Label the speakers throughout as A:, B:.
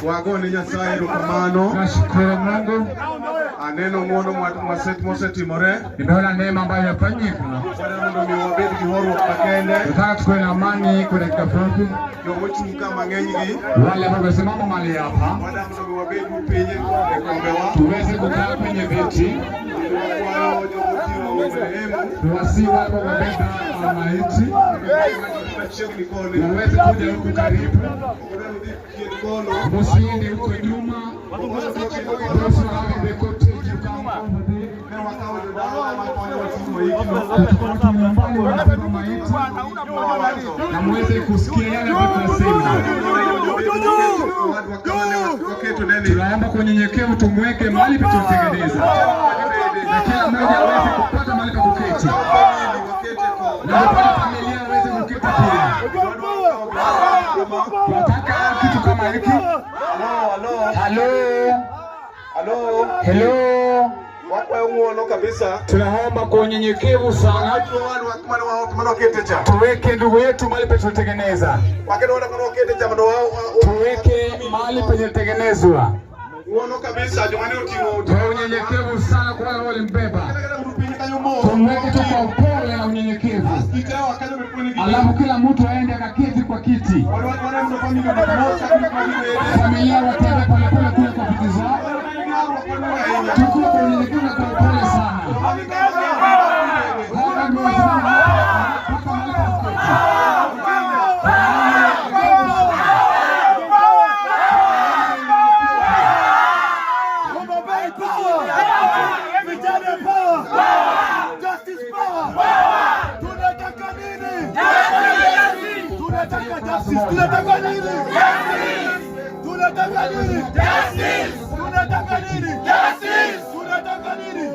A: Wagone Nyasaye erokamano.
B: Tunashukuru Mungu,
A: Aneno ng'wono mosetimore.
B: nimeona neema ambayo imefanyika.
A: Wadwaro mondo mi wabed gi horuok makende.
B: Nataka tukuwe na amani kwa dakika fupi.
A: Jomochung' ka mang'eny gi.
B: Wale ambao wamesimama mahali hapa,
A: Wadwa mondo mi wabed piny e kombewa.
B: Tuweze kukaa kwenye viti,
A: Kendo wakwayo jomoting'o marehemu
B: tuwasihi wale ambao wamebeba maiti
A: machiegni koni.
B: waweze kuja huku karibu,
A: Ok wadwar udhi chien kono.
B: musiende huko nyuma. Those who have the cottage, you come over there.
A: Ne wakawo jodalawa makonyowa ting'o ikno.
B: Watu nyumbani wanabeba maiti na muweze kusikia yale ambayo tunasema.
A: Owadwa kama ne waketo neni.
B: Tunaomba kwa unyenyekevu tumweke mahali pa kutengeneza, na kila mmoja aweze kupata mahali pa kuketi,
A: Family wakete ko.
B: Na kupata familia aweze kuketi pia. Tunataka kitu kama hiki.
A: Halo, halo.
B: Halo,
A: Halo.
B: Hello.
A: Wakwayo ng'wono kabisa.
B: Tunaomba kwa unyenyekevu sana
A: Owadwa mane wakete cha.
B: Tuweke ndugu yetu mahali pa kutengeneza,
A: Waketo owadwa mane wakete cha mondo
B: tuweke mahali penye tengenezwa
A: Ng'wono kabisa joma ne oting'o.
B: Kwa unyenyekevu sana kwa wale walimbeba,
A: Kata kata piny kanyo mo.
B: Tumweke tu kwa upole na unyenyekevu,
A: Gitewa kanyo be puonj gi.
B: Alafu kila mtu aende akaketi kwa kiti.
A: Wadwa mondo family obed mos ka gik ma giwede.
B: Familia watembee polepole kule kwa viti zao, tukue kwa unyenyekevu na kwa upole sana. Hapa ndio wasimama hapa mpaka mahali pa kuketi.
C: Homa Bay power! Vijana power! Justice power! Tunataka nini? Tunataka justice. Tunataka nini? Tunataka nini? Tunataka nini? Tunataka nini?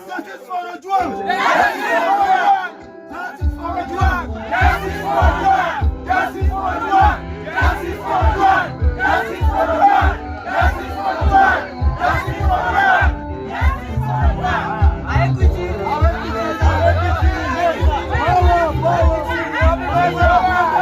C: Justice for Ojwang! Justice for Ojwang! Justice for Ojwang! Justice for Ojwang! Justice for Ojwang! Justice for Ojwang! Justice for Ojwang! Justice for Ojwang! Justice for Ojwang! Power, power, power, power.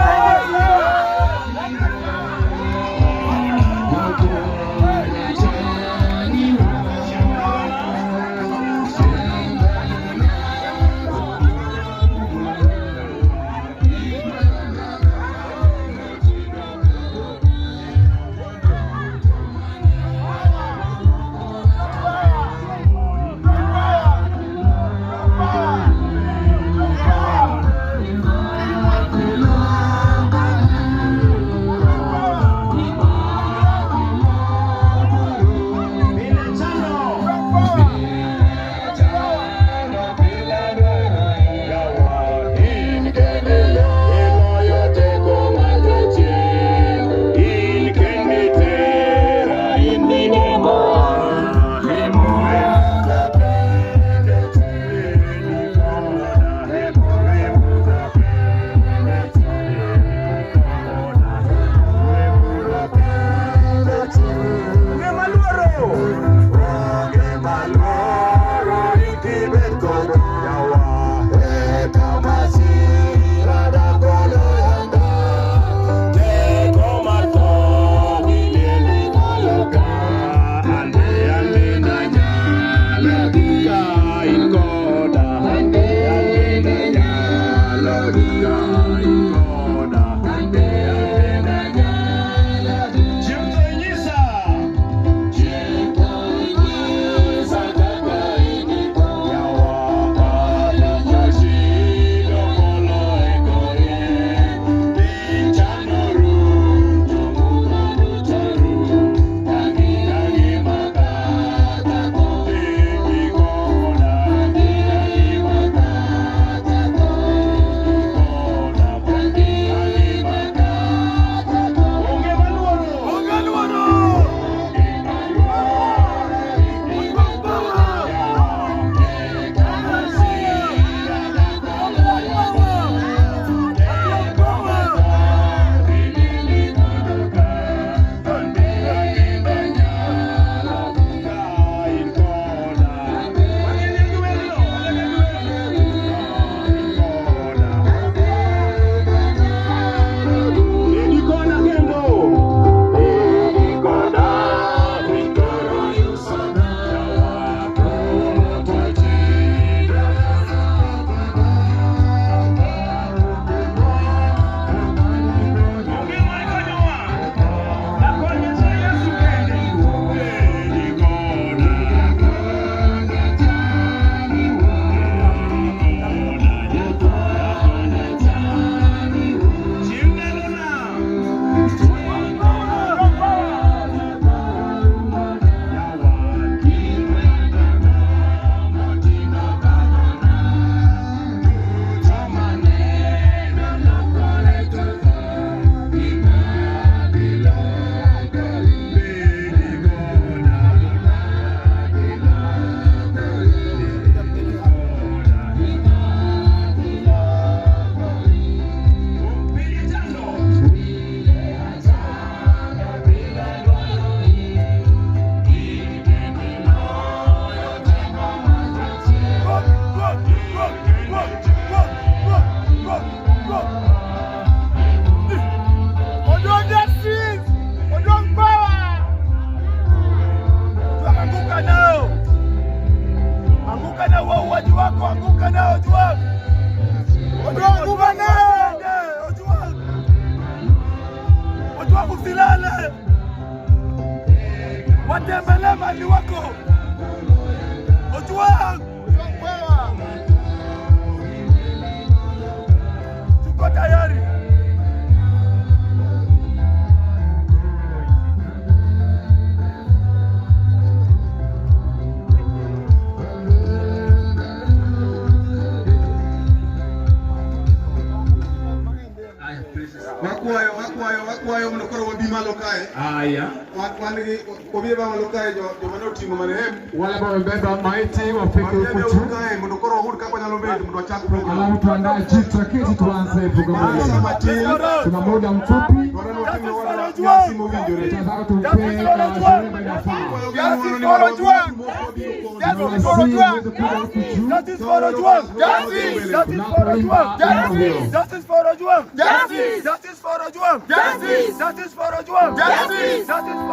A: Akwayo, akwayo, akwayo mondo koro wabi malo kae.
B: Haya,
A: Wan gi wabiro malo kae joma ne oting'o marehemu.
B: Wale ambao wamebeba maiti wafike huku
A: Wabiro
B: juu,
A: kae mondo koro wayud kaka wanyalo bedo mondo wachak program.
B: Alafu tuandae jiti tuanze programu
A: Sa
B: yetu.
A: Matin
B: Tuna muda mfupi,
A: dwaro ni watim ne wadwa nyasi mowinjore.
B: tunataka tumpee sherehe ambayo inafaa.
A: Akwayo gi ng'wono ni mondo wabiro moko biro koni.
B: Tunawasihi muweze kuja huku juu
C: Justice for Ojwang! Justice! Justice for Ojwang! Justice! Justice for Ojwang! Justice! Justice for Ojwang! Justice! Justice for Ojwang! Justice! Justice for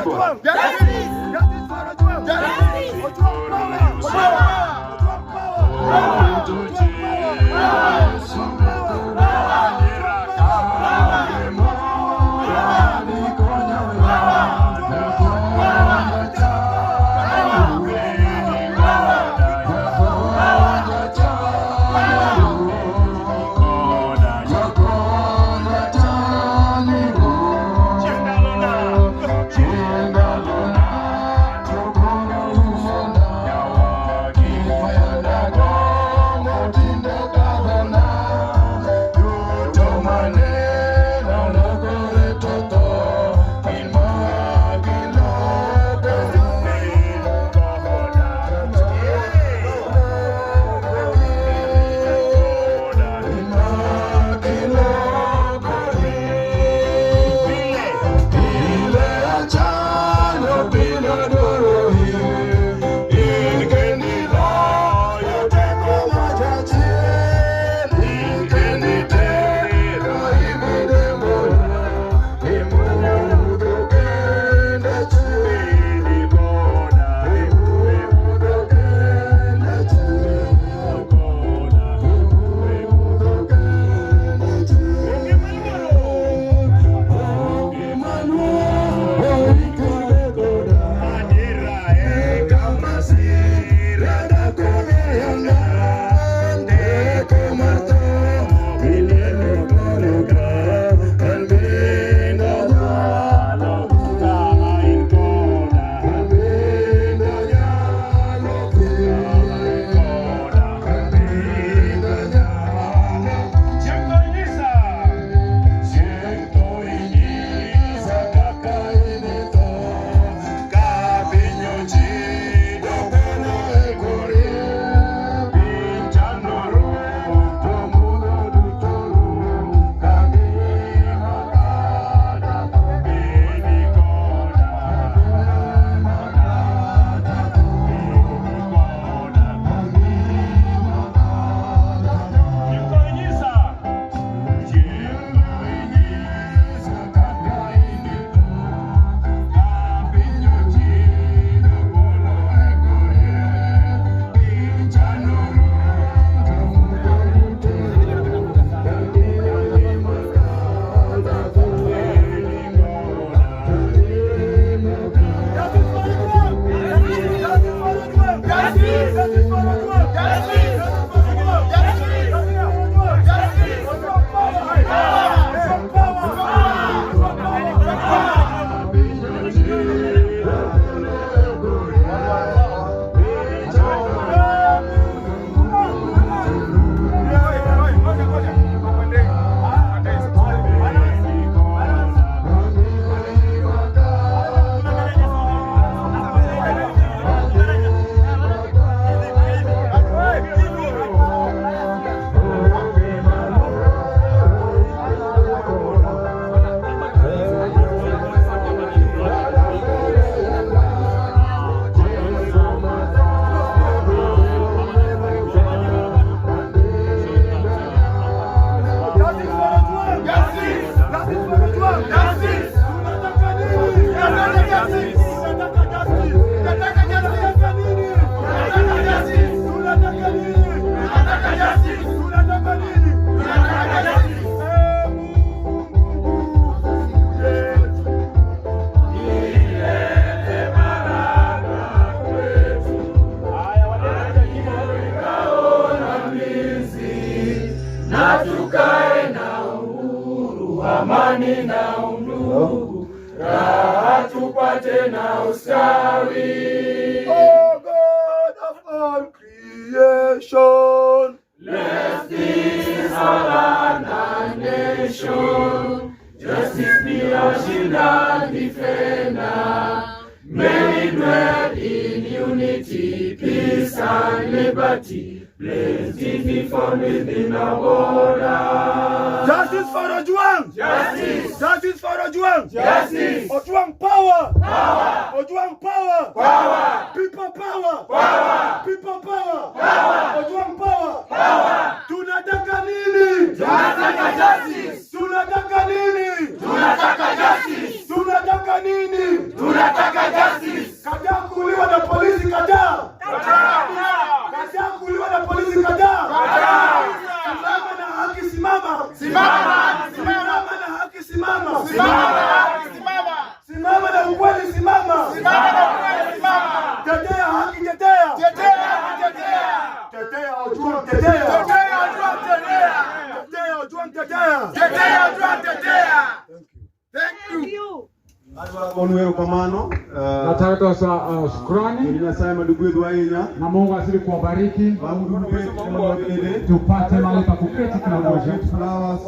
C: Ojwang! Justice! Justice for Ojwang! Justice! Justice for Ojwang! Justice! Ojwang power! Ojwang power! Ojwang power! Ojwang power! Oh God of all creation, bless this our land. National Defender. May we dwell in unity, peace and liberty. Bless the from within our border.
D: Justice for Ojwang!
C: Justice!
D: Justice for Ojwang!
C: Justice!
D: Ojwang power! Power! Ojwang power!
C: Power!
D: People power!
C: Power!
D: People power!
C: Power!
D: Ojwang power!
C: Power!
D: Tunataka nini?
C: Tunataka justice!
D: Tunataka nini?
C: Tunataka justice!
D: Tunataka nini?
C: Tunataka justice!
D: Kataa kuuliwa na polisi, kataa! Kataa kuuliwa na polisi, kataa! Simama na haki, simama!
C: Simama!
D: Simama na haki, simama!
C: Simama! Simama!
D: Simama na ukweli, simama!
C: Simama na ukweli, simama!
D: Tetea haki, tetea!
C: Tetea! Tetea!
D: Tetea Ojwang, tetea!
C: Tetea Ojwang, tetea!
D: Tetea Ojwang, tetea!
C: Tetea Ojwang, tetea! Thank you.
A: Adwaro gonu erokamano
B: Nataka kutoa shukrani
A: Nyasaye mondo ogwedhwa ahinya
B: na Mungu azidi kuwabariki,
A: bang' dudu bet kama wabede
B: tupate mahali pa kuketi kila mmoja.
A: flowers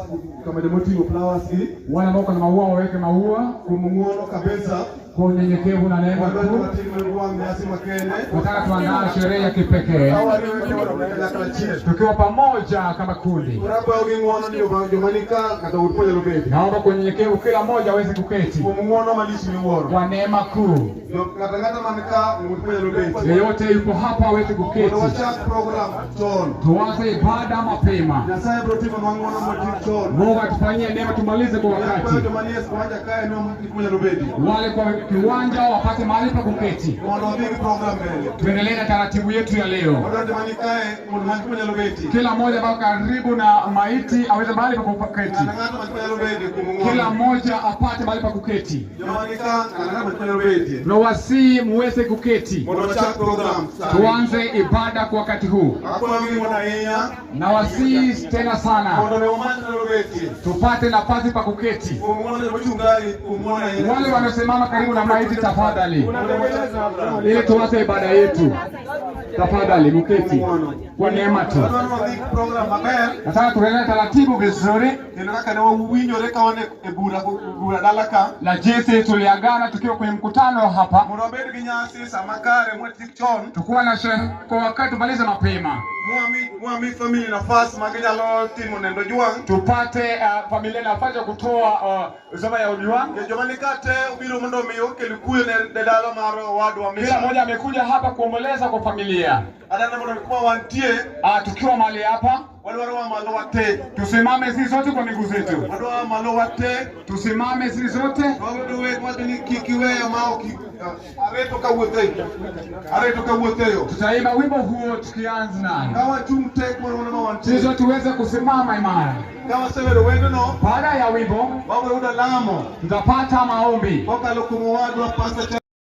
A: kama jomoting'o flowers gi
B: Wale ambao kuna maua waweke maua
A: kuom ng'uono kabisa
B: kwa unyenyekevu na neema
A: wadwaro
B: kuu.
A: watim wang' nyasi makende
B: Nataka tuandaa sherehe ya kipekee
A: ka wariwe kanyakla achiel
B: tukiwa pamoja kama kundi.
A: koro akwayo gi ng'uono ni joma ni ka ng'ato ot nyalo bedo
B: Naomba kwa unyenyekevu kila mmoja aweze kuketi
A: kuom ng'uono malich miwuoro
B: kwa neema kuu.
A: Ng'ato ang'ata man ka ot nyalo bet
B: Yeyote yuko hapa aweze
A: mondo
B: kuketi.
A: wachak program chon.
B: Tuanze ibada mapema.
A: Nyasaye biro timonwa ng'uono motim chon.
B: Mungu atufanyie neema tumalize kwa
A: Akwayo
B: wakati.
A: joma nie kiwanja kae no gik manyalo bedi
B: Wale kwa kiwanja wapate mahali pa kuketi.
A: mondo wadhi gi program mbele.
B: Tuendelee na taratibu yetu ya leo.
A: Wadwaro joma ni kae mondo ng'at manyalo betie.
B: Kila mmoja ambaye karibu na maiti aweze mahali pa kuketi.
A: Ng'ato ang'ata manyalo bedie kuom
B: Kila
A: ng'uono.
B: mmoja apate mahali pa kuketi.
A: Joma ni ka ng'ato ang'ata manyalo betie
B: Tunawasihi muweze kuketi,
A: mondo wachak program sani.
B: tuanze ibada kwa wakati huu.
A: Akwayo gi ng'uono ahinya
B: Nawasihi tena sana
A: mondo ne wamany nyalo betie
B: tupate nafasi pa kuketi.
A: kuom ng'uono joma ochung' kae kuom ng'uono ahinya.
B: Wale wanaosimama karibu na maiti, tafadhali,
A: Mondo wachak program.
B: ili tuanze ibada yetu. Tafadhali muketi kwa neema tu.
A: Wadwaro wadhi gi program maber
B: Nataka tuendelee taratibu vizuri
A: kendo kaka ne wawinjore ka wan e bura dala ka
B: na jinsi tuliagana tukiwa kwenye mkutano hapa,
A: mondo wabed gi nyasi sama kare mwatiek chon
B: tukuwa na sherehe kwa wakati, tumalize mapema,
A: mwami family nafas ma ginyalo timo nendo Ojwang'.
B: tupate familia nafasi ya kutoa zama ya Ojwang.
A: Joma ni ka te obiro mondo mi okel kwe ne dala mar owadwa
B: Kila
A: Misha.
B: mmoja amekuja hapa kuomboleza kwa familia.
A: Adana mondo kuma wantie
B: Tukiwa mahali hapa
A: wadwaro wa malo wate
B: tusimame sisi sote kwa miguu zetu,
A: wadwaro wa malo wate
B: tusimame sisi sote.
A: wawedo wek wacho ni kik iweyo ma ok areto kawuotho areto kawuotho yo
B: Tutaimba wimbo huo tukianza nayo,
A: ka wachung' tek mondo ma wantie
B: sisi sote tuweze kusimama imara.
A: ka wasewero wendno
B: Baada ya wimbo
A: wabiro yudo lamo
B: tutapata maombi
A: kokalo kuom owadwa Pastor.